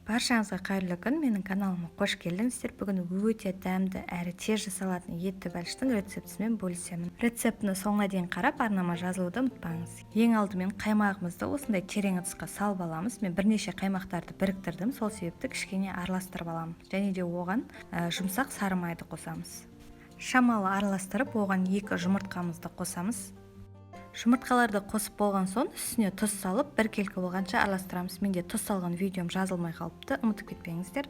Баршаңызға қайырлы күн! Менің каналыма қош келдіңіздер! Бүгін өте дәмді әрі тез жасалатын етті бәліштің рецептісімен бөлісемін. Рецептіні соңына дейін қарап, арнама жазылуды ұмытпаңыз. Ең алдымен қаймағымызды осындай терең ыдысқа салып аламыз. Мен бірнеше қаймақтарды біріктірдім, сол себепті кішкене араластырып аламын. Және де оған жұмсақ сары майды қосамыз. Шамалы араластырып, оған 2 жұмыртқамызды қосамыз. Жұмыртқаларды қосып болған соң үстіне тұз салып, біркелкі болғанша араластырамыз. Менде тұз салған видеом жазылмай қалыпты, ұмытып кетпеңіздер.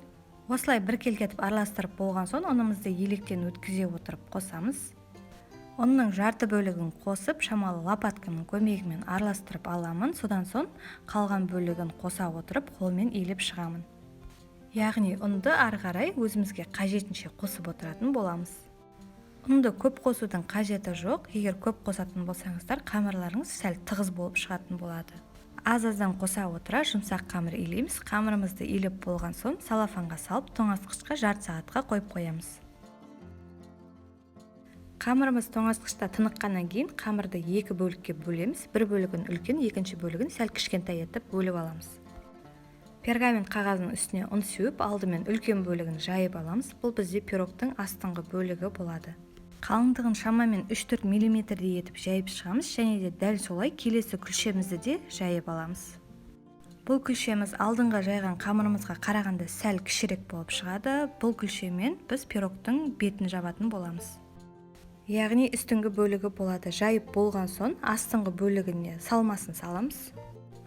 Осылай біркелкі етіп араластырып болған соң ұнымызды електен өткізе отырып қосамыз. Ұнның жарты бөлігін қосып, шамалы лопатканың көмегімен араластырып аламын. Содан соң қалған бөлігін қоса отырып, қолмен илеп шығамын. Яғни ұнды ары қарай өзімізге қажетінше қосып отыратын боламыз. Ұнды көп қосудың қажеті жоқ. Егер көп қосатын болсаңыздар, қамырларыңыз сәл тығыз болып шығатын болады. Аз-аздан қоса отыра жұмсақ қамыр илейміз. Қамырымызды илеп болған соң салафанға салып, тоңазытқышқа жарты сағатқа қойып қоямыз. Қамырымыз тоңазытқышта тыныққаннан кейін қамырды екі бөлікке бөлеміз. Бір бөлігін үлкен, екінші бөлігін сәл кішкентай етіп бөліп аламыз. Пергамент қағазының үстіне ұн сеуіп, алдымен үлкен бөлігін жайып аламыз. Бұл бізде пирогтың астыңғы бөлігі болады. Қалыңдығын шамамен 3-4 миллиметрдей етіп жайып шығамыз, және де дәл солай келесі күлшемізді де жайып аламыз. Бұл күлшеміз алдыңғы жайған қамырымызға қарағанда сәл кішірек болып шығады. Бұл күлшемен біз пирогтың бетін жабатын боламыз. Яғни үстіңгі бөлігі болады. Жайып болған соң астыңғы бөлігіне салмасын саламыз.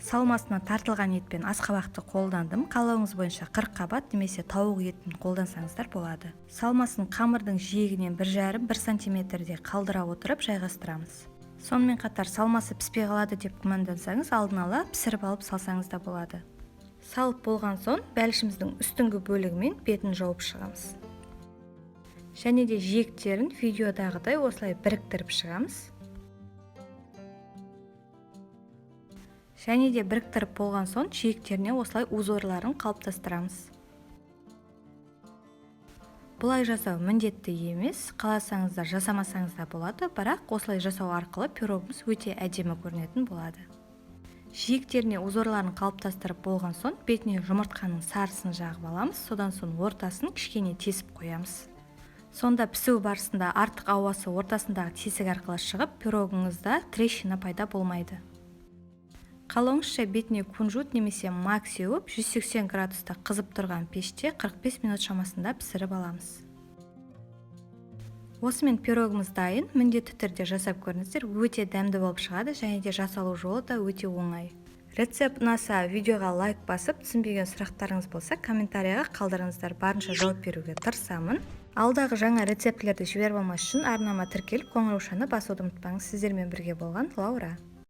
Салмасына тартылған ет пен асқабақты қолдандым. Қалауыңыз бойынша 40 қабат немесе тауық етін қолдансаңыздар болады. Салмасын қамырдың жиегінен 1,5-1 сантиметрде қалдыра отырып жайғастырамыз. Сонымен қатар салмасы піспей қалады деп күмәндансаңыз, алдын ала пісіріп алып салсаңыз да болады. Салып болған соң бәлішіміздің үстіңгі бөлігімен бетін жауып шығамыз. Және де жиектерін видеодағыдай осылай біріктіріп шығамыз. Және де біріктіріп болған соң жиектеріне осылай узорларын қалыптастырамыз. Бұлай жасау міндетті емес, қаласаңыздар жасамасаңыз да болады, бірақ осылай жасау арқылы пирогымыз өте әдемі көрінетін болады. Жиектеріне узорларын қалыптастырып болған соң бетіне жұмыртқаның сарысын жағып аламыз, содан соң ортасын кішкене тесіп қоямыз. Сонда пісу барысында артық ауасы ортасындағы тесік арқылы шығып, пирогыңызда трещина пайда болмайды. Қалауыңызша бетіне кунжут немесе мак сеуіп, 180 градуста қызып тұрған пеште 45 минут шамасында пісіріп аламыз. Осымен пирогымыз дайын. Міндетті түрде жасап көріңіздер, өте дәмді болып шығады және де жасалу жолы да өте оңай. Рецепт ұнаса, видеоға лайк басып, түсінбеген сұрақтарыңыз болса, комментарияға қалдырыңыздар, барынша жауап беруге тырысамын. Алдағы жаңа рецептілерді жіберіп алмас үшін арнама тіркеліп, қоңыраушаны басуды ұмытпаңыз. Сіздермен бірге болған Лаура.